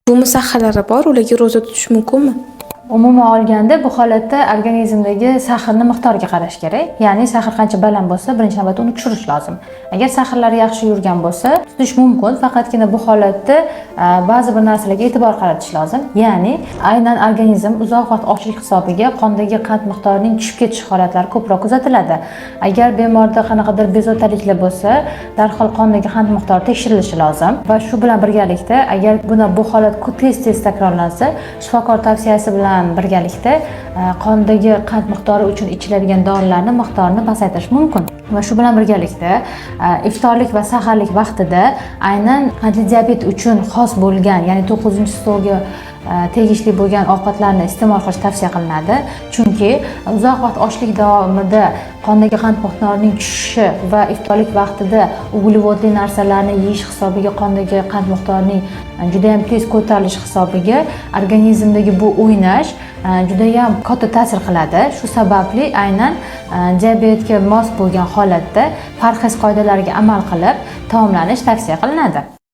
Bu musahhalari bor, ularga ro'za tutish mumkinmi? Umuman olganda, bu holatda organizmdagi сахар ni miqdoriga qarash kerak. Ya'ni сахар qancha baland bo'lsa, birinchi navbatda uni tushirish lozim. Agar сахар lari yaxshi yurgan bo'lsa, tutish mumkin. Faqatgina bu holatda ba'zi bir narsalarga e'tibor qaratish lozim. Ya'ni aynan organizm uzoq vaqt ochlik hisobiga qondagi qand miqdorining tushib ketish holatlari ko'proq kuzatiladi. Agar bemorda qanaqadir bezovtaliklar bo'lsa, darhol qondagi qand miqdori tekshirilishi lozim va shu bilan birgalikda, agar buni bu holat tez tez takrorlansa, shifokor tavsiyasi bilan birgalikda qondagi qand miqdori uchun ichiladigan dorilarni miqdorini pasaytirish mumkin. Va shu bilan birgalikda iftorlik va saharlik vaqtida aynan qandli diabet uchun xos bo'lgan, ya'ni to'qqizinchi stolga tegishli bo'lgan ovqatlarni iste'mol qilish tavsiya qilinadi, chunki uzoq vaqt ochlik davomida qondagi qand miqdorining tushishi va iftorlik vaqtida uglevodli narsalarni yeyish hisobiga qondagi qand miqdorining judayam tez ko'tarilishi hisobiga organizmdagi bu o'ynash judayam katta ta'sir qiladi. Shu sababli aynan diabetga mos bo'lgan holatda parhez qoidalariga amal qilib taomlanish tavsiya qilinadi.